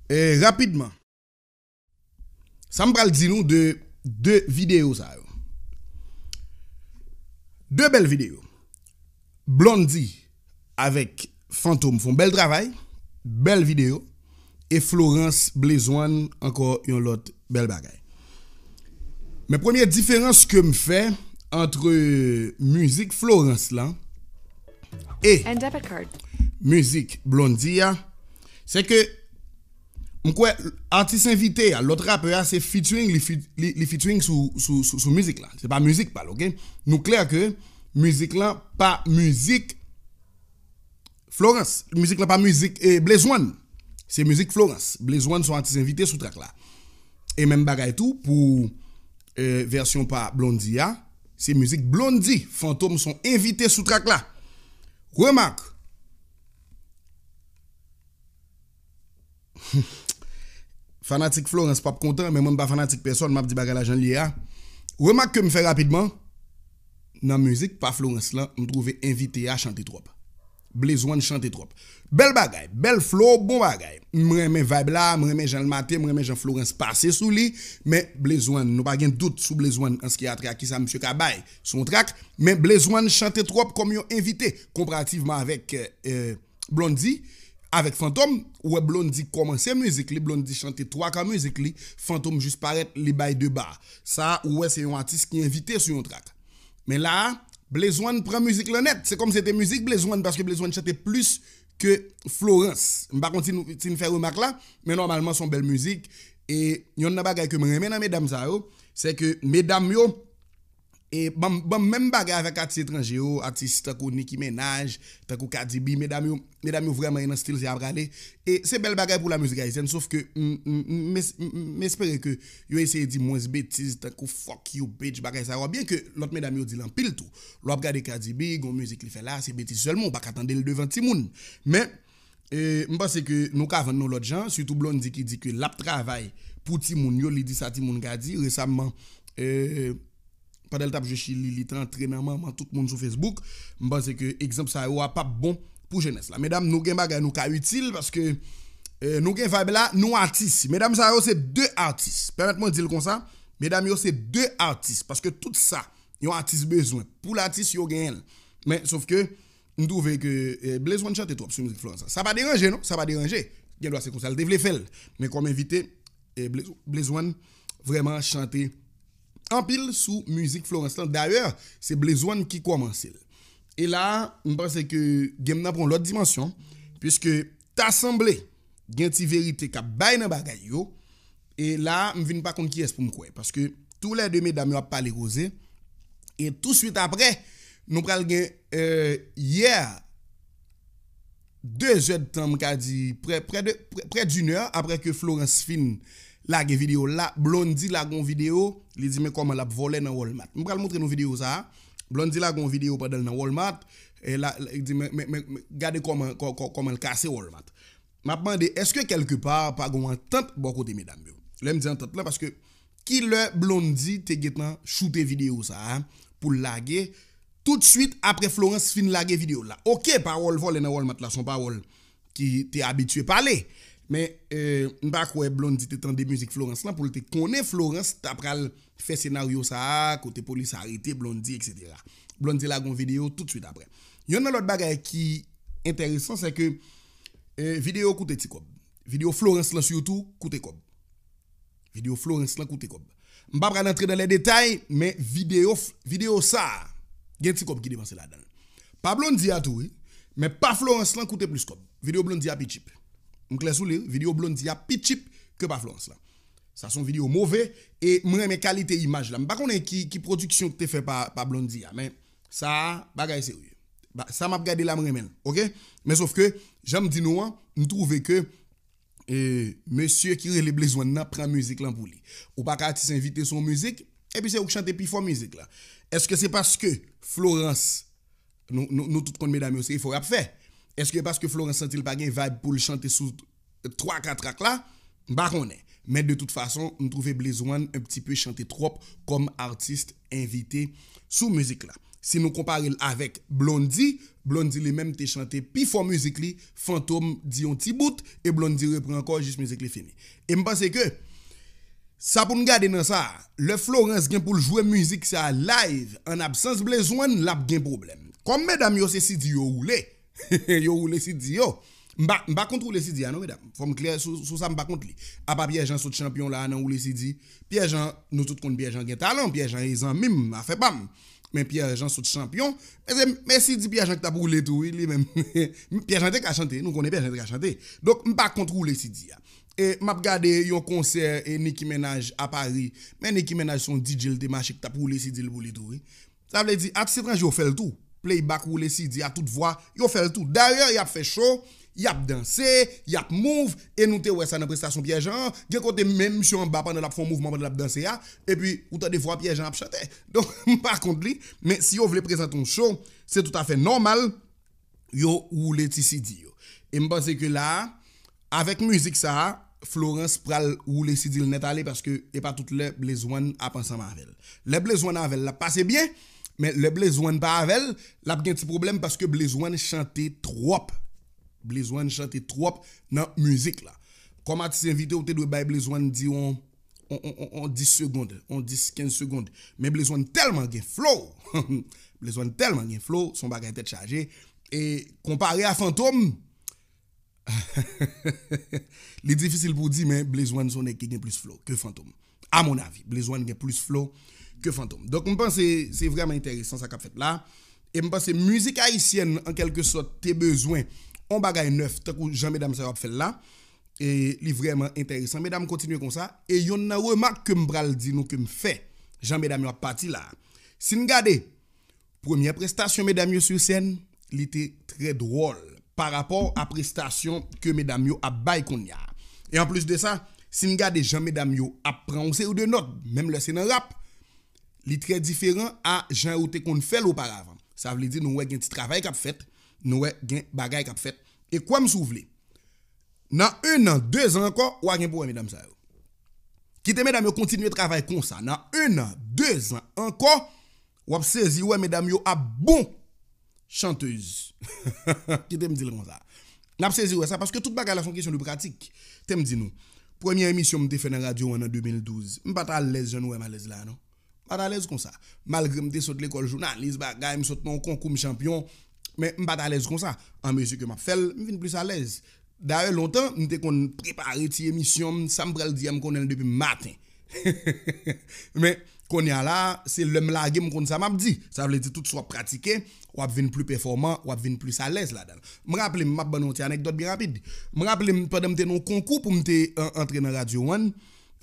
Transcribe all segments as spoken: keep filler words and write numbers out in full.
E, rapidman, sa m pral di nou de de videyo sa yo. De bèl videyo. Blondy avèk Fantom fè yon bèl travay, bèl videyo. E Florence, Blaze One, ankò yon lòt bèl bagay. Men premye diferans ke m fè ant mizik Florence lan e And debit card. mizik Blondy a, se ke m kwè atis envite a, lòt rapè a, se featuring, li, feat- li, li featuring sou, sou, sou, sou mizik la. Se pa mizik pa l, oke? Nou klè ke mizik lan pa mizik Florence. Mizik lan pa mizik e Blaze One. Se mizik Florence. Blaze One se yon atis envite sou track la. E menm bagay tou pou e, vèsyon pa Blondy a. Se mizik Blondy. Fantom se yon envite sou track la. Remak. Fanatik Florence p ap kontan, men mwen m pa fanatik pèsòn, m ap di bagay la jan l ye a. Remak ke m fè rapidman, nan mizik pa Florence lan, m twouve envite a chante twòp. Blaze One chante twòp. Bèl bagay, bèl flow, bon bagay. M renmen vibe la, m renmen jan l mate, m renmen jan Florence pase sou li, men Blaze One, nou pa gen dout sou Blaze One an se ki a trè a kisa misye ka bay sou yon track, men Blaze One chante twòp kòm yon envite, konparativman avèk e, Blondy, avèk Fantom, ou wè Blondy kòmanse mizik li, Blondy chante twa ka mizik li, Fantom jis parèt, li bay de ba. Sa, ou wè se yon atis ki envite sou yon track. Men la, Blaze One pran mizik lan nèt. Se kòm se te mizik Blaze One, paske Blaze One chante plis ke Florence. M pa konn si nou, si n fè remak la, men nòmalman se yon bèl mizik. E yonn nan bagay ke m renmen nan medam sa yo, se ke medam yo, e ban m, ban m menm bagay avèk atis etranje yo, atis tankou Nicki Minaj, tankou Cardi B, medam yo, medam yo vrèman nan stil sa y ap prale. E se bèl bagay pou lamizik ayisyèn, sof ke m, m, m, m es- m, m espere ke yo eseye di mwens betiz tankou fuck you bitch, bagay sa yo, byen ke lòt medam yo di l anpil tou. Lè w ap gade Cardi B, gon mizik li fè la, se betiz sèlman, ou pa ka tande l devan timoun. Men, e, m panse ke nou ka vann nou lòt jan, sitou Blondy ki di ke l ap travay pou timoun yo, li di sa timoun ka di. Resamman, e, pandan l t ap jwe Chili, li te antre nan manman tout moun sou Facebook. M panse ke egzanp sa yo a p ap bon pou jenès la. Medam, nou gen bagay nou ka itil paske e, nou gen vibe la, nou atis. Medam sa yo se de atis. Pèmèt mwen di l konsa, medam yo se de atis paske tout sa yon atis bezwen pou l atis yo genyen l. Men sof ke m twouve ke e, Blaze One chante twòp sou mizik Florence. Sa pa deranje non, sa pa deranje. Gen dwa se konsa l te vle fè l. Men kòm envite, e, Blaze, Blaze One vrèman chante anpil sou mizik Florence lan. Dayè, se Blaze One ki kòmanse l. E la, m panse ke game nan pran yon lòt dimansyon, piske ta sanble gen ti verite k ap bay nan bagay yo. E la, m vin pa konn kiyès pou m kwè. Paske toulède medam yo ap pale koze. E touswit apre, nou pral gen, e, yè, de zè d tan, m ka di, prè, prè de, prè, prè d'une heure apre ke Florence fin lage videyo l la, Blondy lage yon videyo, li di men kòman l ap vòlè nan Walmart. M pral montre nou videyo sa a. Blondy lage yon videyo pandan l nan Walmart, e la, la, li di men, men, men, men gade kòman, kò-, kò-, kòman l kase Walmart. M ap mande, èske kèlke pa pa gen yon antant bò kote medam yo? Lè m di antant lan, paske kilè Blondy te gentan choute videyo sa a pou l lage toutswit apre Florence fin lage videyo l la? Oke, pawòl vòlè nan Walmart la se yon pawòl ki te abitye pale. Men, e, m pa kwè Blondy te tande mizik Florence lan pou l te konnen Florence ta pral fè senaryo sa a, kote polis arete Blondy, etsetera. Blondy lage yon videyo toutswit apre. Yonn nan lòt bagay ki enteresan, se ke, e, videyo koute ti kòb. Videyo Florence lan sitou koute kòb. Videyo Florence lan koute kòb. M pa pral antre nan lè detay, men videyo, videyo sa a, gen ti kòb ki depanse ladan l. Pa Blondy a tou, wi, men pa Florence lan koute plis kòb. Videyo Blondy a pi cheap. M klè sou li, wi, videyo Blondy a pi cheap ke pa Florence lan. Sa se yon videyo move, e m renmen kalite imaj la. M pa konnen ki, ki pwodiksyon ki te fè pa, pa Blondy a, men sa a, bagay serye. Ba, sa m ap gade la, m renmen l, oke? Men sof ke, jan m di nou an, m twouve ke e, mesye ki rele Blaze One nan pran mizik lan pou li. Ou pa ka atis envite sou yon mizik, epi se ou k chante pi fò mizik la. Èske se paske Florence, nou, nou, nou tout konn medam yo, se efò y ap fè. Èske paske Florence santi l pa gen vibe pou l chante sou twa ka track la? M pa konnen. Men de tout fason, m twouve Blaze One un petit peu chante twòp kòm atis envite sou mizik la. Si nou konpare l avèk Blondie, Blondie li menm te chante pi fò mizik li, Fantom di yon ti bout, e Blondie repran ankò jis mizik li fini. E m panse ke sa pou n gade nan sa, lè Florence gen pou l jwe mizik sa live an absans Blaze One, l ap gen pwoblèm. Kòm medam yo se Siddhi yo woule, yo woule Siddhi yo. M pa, m pa kont woule Siddhi a non, medam. Fò m klè sou, sou sa, m pa kont li. Apa Pierre Jean sot chanpyon la nan woule Siddhi. Pierre Jean, nou tout konn Pierre Jean gen talan, Pierre Jean e zanmi m, afè pa m. Men Pierre Jean sot chanpyon. Men se, men Siddhi Pierre Jean ki t ap woule tou, wi, li menm. Pierre Jean te ka chante, nou konnen Pierre Jean te ka chante. Donk, m pa kont woule Siddhi a. E m ap gade yon konsè e Nicki Minaj a Paris. Men Nicki Minaj se yon D J l te mache ki t ap woule Siddhi l pou li tou, wi. Sa vle di, atis etranje yo fè l tou. Playback, woule Siddhi a tout vwa, yo fè l tou. Dayè, y ap fè cho, y ap danse, y ap move, e nou te wè sa nan prestasyon Pierre Jean an. Gen kote menm misye anba pandan l ap fè yon mouvman, pandan l ap danse a, epi ou tande vwa Pierre Jean ap chante. Donk, m pa kont li, men si yo vle prezante yon cho, se toutafè nòmal yo woule ti Siddhi yo. E m panse ke la a, avèk mizik sa a, Florence pral woule Siddhi l nèt ale paske e pa tout lè Blaze One ap ansanm avè l. Lè Blaze One avè l, l ap pase byen, men lè Blaze One pa avè l, l ap gen ti pwoblèm paske Blaze One chante twòp. Blaze One chante twòp nan mizik la. Kòm atis envite, ou te dwe bay Blaze One di yon, yon, yon, yon, yon dis segonn, yon dis, kenz segonn. Men Blaze One tèlman gen flow. Blaze One tèlman gen flow, se yon bagay tèt chaje. E konpare a Fantom, li difisil pou di, men Blaze One se yon nèg ki gen plis flow ke Fantom. A mon avi, Blaze One gen plis flow ke Fantom. Donk, m panse se vrèman enteresan sa k ap fèt la. E m panse mizik ayisyèn, an kèlke sòt, te bezwen yon bagay nèf, tankou jan medam sa yo ap fè l la. E li vrèman enteresan. Medam, kontinye konsa. E yonn nan remak ke m pral di nou ke m fè, jan medam yo ap pati la. Si n gade, premyè prestasyon medam yo sou sèn, li te trè dwòl pa rapò a prestasyon ke medam yo ap bay kounye a. E anplis de sa, si n gade jan medam yo ap pran yon seri de nòt, menm lè se nan rap, li trè diferan a jan yo te konn fè l oparavan. Sa vle di nou wè gen ti travay k ap fèt, nou wè gen bagay k ap fèt. E kwè m si w vle, nan en an, de zan ankò, w a gen pou wè medam sa yo. Kite medam yo kontinye travay konsa. Nan en an, de zan ankò, w ap sezi wè medam yo ap bon chantez. Kite m di l konsa. N ap sezi wè sa paske tout bagay la se yon kesyon de pratik. Te m di nou, premyè emisyon m te fè nan radyo an an de mil douz, m pa t alèz jan nou wè m alèz la a non. M pa t alèz konsa. Malgre m te sot lekòl jounalis, bagay, m sot nan yon konkou, m chanpyon, men m pa t alèz konsa. An mezi ke m ap fè l, m vin plis alèz. Dayè, lontan, m te konn prepare ti emisyon m, sa m pral di a, m konnen l depi maten. Men, kounye a la, se lè m lage, m konn sa m ap di. Sa vle di, tout sa w ap pratike, w ap vin pli pèfòman, w ap vin plis alèz ladan l. M raple m, m ap ban nou yon ti anekdòt byen rapid. M raple m, pandan m te nan yon konkou pou m te, euh, antre nan Radyo One,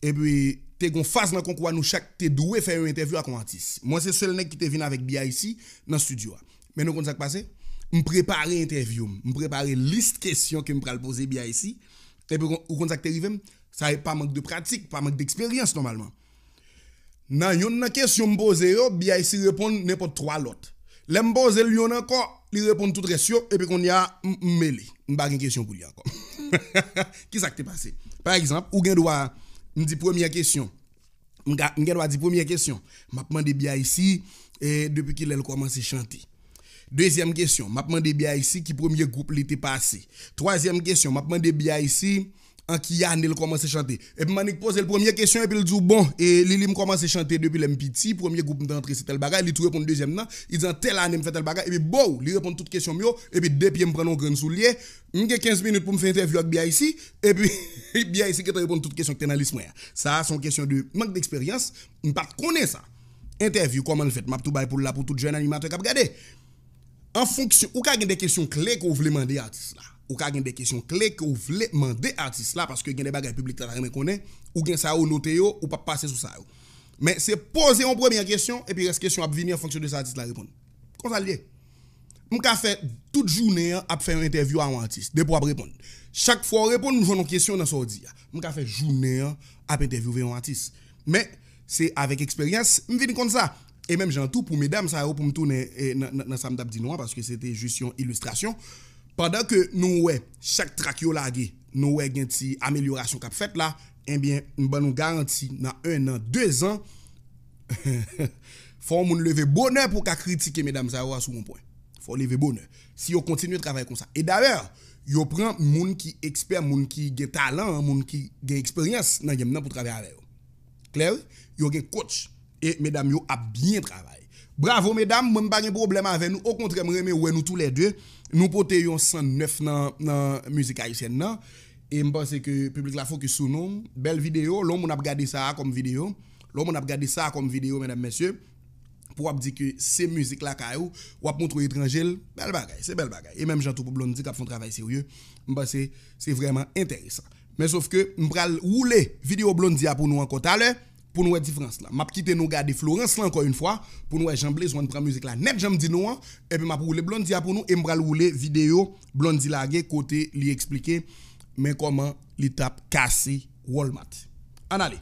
epi, te gon faz nan konkou a, nou chak te dwe fè yon entèvyou ak yon atis. Mwen, se sèl nèg ki te vin avèk B I C nan estidyo a. Men nou konn sa k pase? M prepare entèvyou m. M prepare lis kesyon ke m pral poze B I C. Epi, ou konn sa k te rive m? Sa e pa mank de pratik, pa mank de eksperyans nòmalman. Nan yonn nan kesyon m poze yo, B I C reponn nenpòt twa lòt. Lè m poze l yonn ankò, li reponn tout rès yo, epi kounye a, m, m mele. M pa gen kesyon pou li ankò. Ki sa k te pase? Pa egzanp, ou gen dwa, m di premyè kesyon. M ga-, m gen dwa di premyè kesyon. M ap mande B I C, eh, depi kilè l kòmanse chante. Dezyèm kesyon, m ap mande B I C ki premye gwoup li te pase. Twazyèm kesyon, m ap mande B I C an ki ane l kòmanse chante. Epi m annik poze l premye kesyon, epi l di w, bon, e Lili, m kòmanse chante depi lè m piti, premye gwoup m te antre se tèl bagay, li tou reponn dezyèm nan, li di an tèl ane m fè tèl bagay, epi bow, li reponn tout kesyon m yo, epi de pye m pran nan yon grenn soulye, m gen kenz minit pou m fè entèvyou ak B I C, epi B I C gentan reponn tout kesyon ki te nan lis mwen an. Sa a se yon kesyon de mank de eksperyans, m pa t konnen sa. Entèvyou, kòman l fèt, m ap tou bay pou l la pou tout jèn animatè k ap gade. An fonksyon, ou ka gen de kesyon kle ke w vle mande atis la. Ou ka gen de kesyon kle ke w vle mande atis la, paske gen de bagay piblik la ta renmen konnen, ou gen sa yo note yo, ou p ap pase sou sa yo. Men se poze yon premyè kesyon, epi rès kesyon ap vini an fonksyon de sa atis la reponn. Konsa l ye. M ka fè tout jounen an ap fè yon entèvyou a yon atis, depi w ap reponn. Chak fwa w reponn, m jwenn yon kesyon nan sa w di a. M ka fè jounen an ap entèvyouve yon atis. Men, se avèk eksperyans, m vin konn sa. E menm jan tou, pou medam sa yo, pou m tounen, e, nan, nan, nan sa m t ap di nou an, paske se te jis yon ilistrasyon. Pandan ke nou wè chak trak yo lage, nou wè gen ti amelyorasyon k ap fèt la, Ebyen, m ban nou garanti, nan en an, de zan, fò yon moun leve bonè pou w ka kritike medam sa yo a sou yon pwen. Fò w leve bonè. Si yo kontinye travay konsa. E dayè, yo pran moun ki ekspè, moun ki gen talan, moun ki gen eksperyans nan game nan pou travay avè yo. Klè, wi? Yo gen coach. E medam yo ap byen travay. Bravo medam, mwen m pa gen pwoblèm avè nou. Okontrè, mwen renmen wè nou toulède. Nou pote yon san nèf nan, nan mizik ayisyèn nan. E m panse ke piblik la fokis sou nou. Bèl videyo. Lè yon moun ap gade sa a kòm videyo. Lè yon moun ap gade sa a kòm videyo, medam, mesye, pou w ap di ke se mizik lakay ou, w ap montre w etranje l, bèl bagay, se bèl bagay. E menm jan tou pou Blondy k ap fè yon travay serye, m panse se vrèman enteresan. Men sof ke m pral woule videyo Blondy a pou nou ankò talè, pou nou wè diferans la. M ap kite nou gade Florence la ankò yon fwa, pou nou wè jan Blaze One pran mizik la nèt, jan m di nou an, epi m ap woule Blondy a pou nou, e m pral woule videyo Blondy lage kote li eksplike men kòman li t ap kase Walmart. Ann ale.